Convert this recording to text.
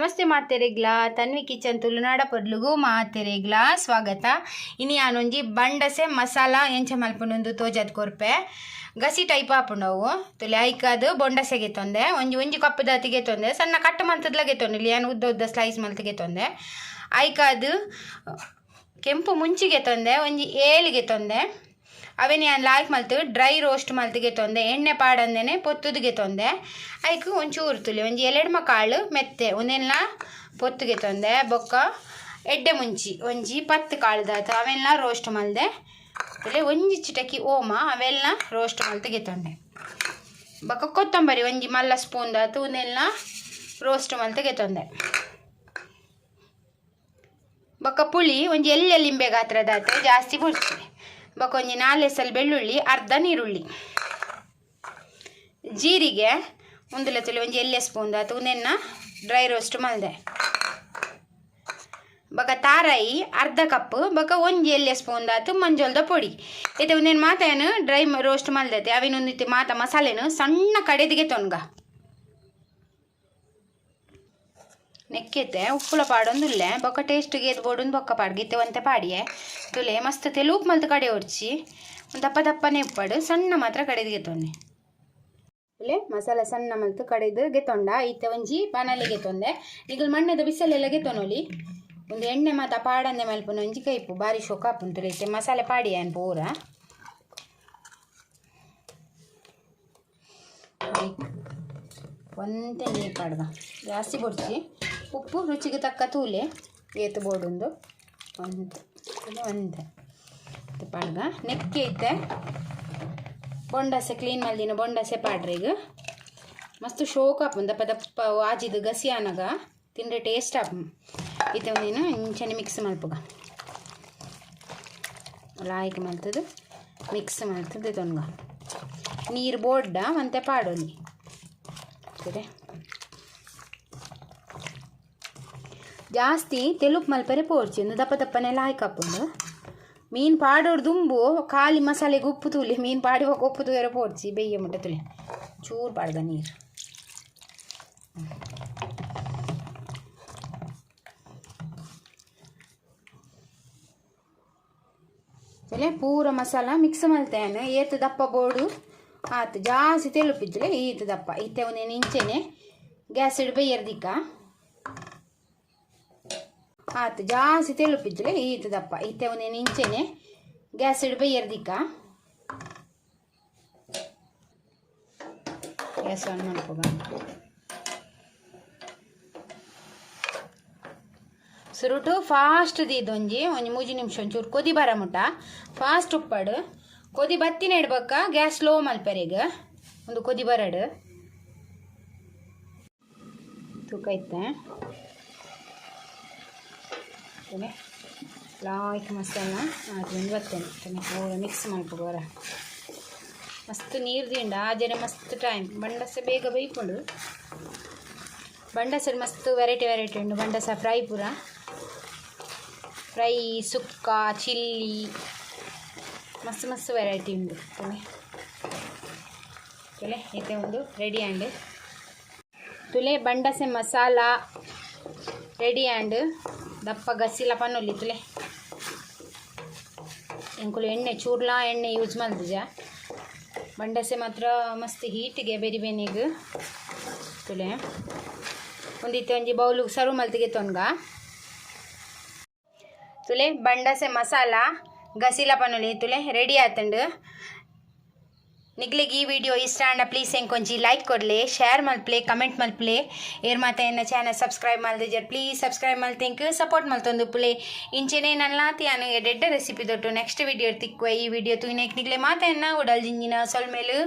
ನಮಸ್ತೆ ಮಾತೆರೆಗ್ಲಾ, ತನ್ವಿ ಕಿಚನ್ ತುಳುನಾಡ ಪೊರ್ಲುಗು ಮಾತೆರೆಗ್ಲಾ ಸ್ವಾಗತ. ಇನಿ ಯಾನೊಂಜಿ ಬಂಡಸೆ ಮಸಾಲ ಎಂಚ ಮಲ್ಪುನೊಂದು ತೋಜಾದ್ ಕೊರ್ಪೆ. ಗಸಿ ಟೈಪ್ ಆಪುಂಡು ಅವು. ತುಲೆ ಐಕಾದ್ ಬೊಂಡಸೆ ಗೆತ್ತೊಂದೆ. ಒಂಜಿ ಒಂಜಿ ಕಪ್ ದಾತಿ ಗೆತ್ತೊಂದೆ. ಸಣ್ಣ ಕಟ್ ಮಲ್ತದ್ಲ ಗೆತ್ತೊಂದು ಇಲ್ಲಿ ಯಾನ್ ಉದ್ದ ಉದ್ದ ಸ್ಲೈಸ್ ಮಲ್ತ್ ಗೆತ್ತೊಂದೆ. ಐಕಾದ್ ಕೆಂಪು ಮುಂಚಿ ಗೆತ್ತೊಂದೆ, ಒಂಜಿ ಏಲ್ ಗೆತ್ತೊಂದೆ. ಅವೆನ್ ಯಾನ್ ಲಾಯ್ಕ್ ಮಲ್ತ್ ಡ್ರೈ ರೋಸ್ಟ್ ಮಲ್ತ್ ಗೆತ್ತೊಂದೆ. ಎಣ್ಣೆ ಪಾಡಂದೆನೆ ಪೊತ್ತುದು ಗೆತ್ತೊಂದೆ. ಐಕ್ ಒಂಚೂರು ತುಲೆ ಒಂಜಿ ಎಲೆಡ್ಮ ಕಾಳು ಮೆತ್ತೆ ಉಂದೆನ್ಲ ಪೊತ್ತು ಗೆತ್ತೊಂದೆ. ಬೊಕ್ಕ ಎಡ್ಡೆ ಮುಂಚಿ ಒಂಜಿ 10 ಕಾಳುದಾತು ಅವೆನ್ಲ ರೋಸ್ಟ್ ಮಲ್ದೆ. ತುಲೆ ಒಂಜಿ ಚಿಟಕಿ ಓಮ ಅವೆಲ್ಲ ರೋಸ್ಟ್ ಮಲ್ತ್ ಗೆತ್ತೊಂದೆ. ಬೊಕ್ಕ ಕೊತ್ತಂಬರಿ ಒಂಜಿ ಮಲ್ಲ ಸ್ಪೂನ್ ದಾತು ಉಂದೆನ್ಲ ರೋಸ್ಟ್ ಮಲ್ತ್ ಗೆತ್ತೊಂದೆ. ಬೊಕ್ಕ ಪುಳಿ ಒಂಜಿ ಎಲ್ಯ ಲಿಂಬೆ ಗಾತ್ರದಾತು, ಜಾಸ್ತಿ ಬೊಡ್ಚಿ. ಬೊಕ್ಕ ಒಂಜಿ 4 ಎಸಲ್ ಬೆಳ್ಳುಳ್ಳಿ, ಅರ್ಧ ನೀರುಳ್ಳಿ, ಜೀರಿಗೆ ಉಂದುಲ ತುಲೆ ಒಂಜಿ ಎಲ್ಯ ಸ್ಪೂನ್ ದಾತು ಉಂದೆನ್ನ ಡ್ರೈ ರೋಸ್ಟ್ ಮಲ್ದೆ. ಬೊಕ್ಕ ತಾರಾಯಿ ಅರ್ಧ ಕಪ್, ಬೊಕ್ಕ ಒಂಜಿ ಎಲ್ಯ ಸ್ಪೂನ್ ದಾತು ಮಂಜೊಲ್ದ ಪೊಡಿ. ಇತ್ತೆ ಉಂದೆನ್ ಮಾತ ಡ್ರೈ ರೋಸ್ಟ್ ಮಲ್ದೈತೆ. ಅವಿನ ಒಂದಿತ್ತೆ ಮಾತ ಮಸಾಲೆನು ಸಣ್ಣ ಕಡೆದಿಗೆ ತೊನ್ಗ ನೆಕ್ಕೆತೆ ಉಪ್ಪುಲ ಪಾಡೊಂದುಲ್ಲೆ. ಬೊಕ್ಕ ಟೇಸ್ಟ್ಗೆ ಎದ್ ಬೋಡುಂದು ಬೊಕ್ಕ ಪಾಡ್ಗೆ. ಇತ್ತೆ ಒಂತೆ ಪಾಡಿಯೆ. ತುಲೆ ಮಸ್ತ್ ತೆಲೂಪ್ ಮಲ್ತ್ ಕಡೆ ಒಡ್ಚಿ, ಒಂದು ದಪ್ಪ ದಪ್ಪನೆ ಉಪ್ಪಾಡು, ಸಣ್ಣ ಮಾತ್ರ ಕಡೆದಿಗೆ ತೊನ್ನೆ. ತುಲೆ ಮಸಾಲೆ ಸಣ್ಣ ಮಲ್ತ್ ಕಡೆದು ಗೆತ್ತೊಂಡ. ಇತ್ತೆ ಒಂಜಿ ಬಾಣಲೆ ಗೆತ್ತೊಂದೆ. ನಿಗಲ್ ಮಣ್ಣದ ಬಿಸಲೆಲ್ಲ ಗೆತ್ತೊನೊಲಿ. ಒಂದು ಎಣ್ಣೆ ಮಾತ ಪಾಡಂದೆ ಮಲ್ಪುನ ಒಂಜಿ ಕೈಪು ಬಾರಿ ಶೋಕ ಆಪುಂಡು. ತುಲೆ ಇತ್ತೆ ಮಸಾಲೆ ಪಾಡಿಯೆ ಪೂರ. ಒಂತೆ ನೀರು ಪಾಡ್ದ, ಜಾಸ್ತಿ ಬೊಡ್ಚಿ. ಉಪ್ಪು ರುಚಿಗೆ ತಕ್ಕ ತೂಲೆ, ಏತು ಬೋಡುಂದು. ಒಂತೆ ಒಂತೆ ಪಾಡ್ಗ. ನೆಕ್ಕೆ ಇತ್ತೆ ಬೊಂಡಸೆ ಕ್ಲೀನ್ ಮಲ್ದಿನ ಬೊಂಡಸೆ ಪಾಡ್ರಿ. ಈಗ ಮಸ್ತ್ ಶೋಕ್ ಆಪುಂಡು. ದಪ್ಪ ದಪ್ಪ ವಾಜಿದು ಗಸಿ ಆನಗ ತಿಂದ್ರೆ ಟೇಸ್ಟ್ ಆಪುಂಡು. ಇತ್ತೆ ಒಂದಿನ ಇಂಚನೆ ಮಿಕ್ಸ್ ಮಲ್ಪುಗ. ಲಾಯ್ಕ್ ಮಲ್ತದು ಮಿಕ್ಸ್ ಮಲ್ತದು ತೊನ್ಗ. ನೀರು ಬೋಡ್ಡ ಒಂತೆ ಪಾಡೊಲಿ. ಸರಿ, ಜಾಸ್ತಿ ತೆಲುಪು ಮಲ್ಪರೆ ಪೋರ್ಚಿ, ಒಂದು ದಪ್ಪ ದಪ್ಪನೆ ಲಾಯ್ಕ್ ಆಪುಂಡು. ಮೀನು ಪಾಡೋಡು ದುಂಬು ಖಾಲಿ ಮಸಾಲೆಗೆ ಉಪ್ಪು ತೂಲಿ. ಮೀನು ಪಾಡುವಾಗ ಉಪ್ಪು ತೂಯರೆ ಪೋಡ್ಚಿ. ಬೆಯ್ಯ ಮುಟ್ಟ ತುಲೆ ಚೂರು ಪಾಡ್ದ ನೀರು. ತುಲೆ ಪೂರ ಮಸಾಲ ಮಿಕ್ಸ್ ಮಲ್ತೇನೆ. ಏತು ದಪ್ಪ ಬೋಡು ಆತು, ಜಾಸ್ತಿ ತೆಲುಪಿಜ್ಲೆ, ಈತು ದಪ್ಪ. ಇತ್ತೆ ಒಂದೇನು ಇಂಚೆನೆ ಗ್ಯಾಸ್ ಇಡ್ ಬೇಯರ್ದಿಕ್ಕ ಆತು, ಜಾಸ್ತಿ ತೆಲುಪಿಜ್ಲೆ, ಈತು ದಪ್ಪ. ಇತ್ತೆ ಒಂದೇನು ಇಂಚೆನೆ ಗ್ಯಾಸ್ ಇಡ್ ಬೇಯರ್ದಿಕ್ಕ. ಗ್ಯಾಸ್ ಆನ್ ಮಲ್ಪುಗ. ಸುರುಟು ಫಾಸ್ಟ್ ದೀದೊಂಜಿ ಒಂಜಿ 3 ನಿಮಿಷ ಒಂಚೂರು ಕೊದಿ ಬರ ಮುಟ್ಟ ಫಾಸ್ಟ್ ಉಪ್ಪಾಡು. ಕೊದಿ ಬತ್ತಿನ ಇಡ್ಬಕ್ಕ ಗ್ಯಾಸ್ ಸ್ಲೋ ಮಲ್ಪೆರೆಗ್. ಒಂದು ಕೊದಿ ಬರಡು ತೂಕ ಇತ್ತೆ. ಲಾಯ್ಕ್ ಮಸಾಲ ಅದು ಒಂದು ಬತ್ತೇನೆ. ಪೂರ ಮಿಕ್ಸ್ ಮಲ್ಪುಗ. ಮಸ್ತ್ ನೀರು ದಿಂಡ ಆಜನೆ ಮಸ್ತ್ ಟೈಮ್. ಬಂಡಸೆ ಬೇಗ ಬೇಯ್ಪುಂಡು. ಬಂಡಸೆ ಮಸ್ತ್ ವೆರೈಟಿ ವೆರೈಟಿ ಉಂಡು. ಬಂಡಸ ಫ್ರೈ ಪೂರ ಫ್ರೈ, ಸುಕ್ಕ, ಚಿಲ್ಲಿ ಮಸ್ತ್ ಮಸ್ತ್ ವೆರೈಟಿ ಉಂಡು. ತುಲೆ ತುಲೆ ಇತ್ತೆ ಒಂದು ರೆಡಿ ಆಂಡ್. ತುಲೆ ಬಂಡಸೆ ಮಸಾಲ ರೆಡಿ ಆಂಡ್. ದಪ್ಪ ಗಸಿಲ ಪನ್ನೊಲಿ. ತುಲೆ ಎಂಕುಲು ಎಣ್ಣೆ ಚೂರ್ಲಾ ಎಣ್ಣೆ ಯೂಸ್ ಮಲ್ದಿಜ. ಬಂಡಸೆ ಮಾತ್ರ ಮಸ್ತ್ ಹೀಟಿಗೆ ಬೆರಿ ಬೆನಿಗ್. ತುಲೆ ಒಂದಿತ್ತೆ ಒಂಜಿ ಬೌಲು ಸರ್ವ್ ಮಲ್ತಿಗೆ ತೊನ್ಗ. ತುಲೆ ಬಂಡಸೆ ಮಸಾಲ ಗಸಿಲ ಪನ್ನೊಲಿ. ತುಲೆ ರೆಡಿ ಆತಂಡು. ನಿಗ್ಲಿಗೆ ಈ ವಿಡಿಯೋ ಇಷ್ಟ ಆಂಡ ಪ್ಲೀಸ್ ಎಂಕೊಂಜಿ ಲೈಕ್ ಕೊಡ್ಲೆ, ಶೇರ್ ಮಲ್ಪ್ಲೆ, ಕಮೆಂಟ್ ಮಲ್ಪ್ಲೆ. ಏರ್ ಮಾತ ಎನ್ನ ಚಾನಲ್ ಸಬ್ಸ್ಕ್ರೈಬ್ ಮಲ್ದಿಜರ್ ಪ್ಲೀಸ್ ಸಬ್ಸ್ಕ್ರೈಬ್ ಮಲ್ತೆಂಕ್ ಸಪೋರ್ಟ್ ಮಲ್ತೊಂದು ಪುಲೆ. ಇಂಚೆನೆ ನಲ್ಲಾತಿ ಯಾನು ಎಡ್ಡೆಡ್ಡ ರೆಸಿಪಿ ದೊಟ್ಟು ನೆಕ್ಸ್ಟ್ ವಿಡಿಯೋ ತಿಕ್ಕುವ. ಈ ವಿಡಿಯೋ ತೂಯಿನೆಕ್ ನಿಗ್ಲೆ ಮಾತ ಎನ್ನ ಉಡಲ್ ಜಿಂಜಿನ ಸೊಲ್ಮೆಲು.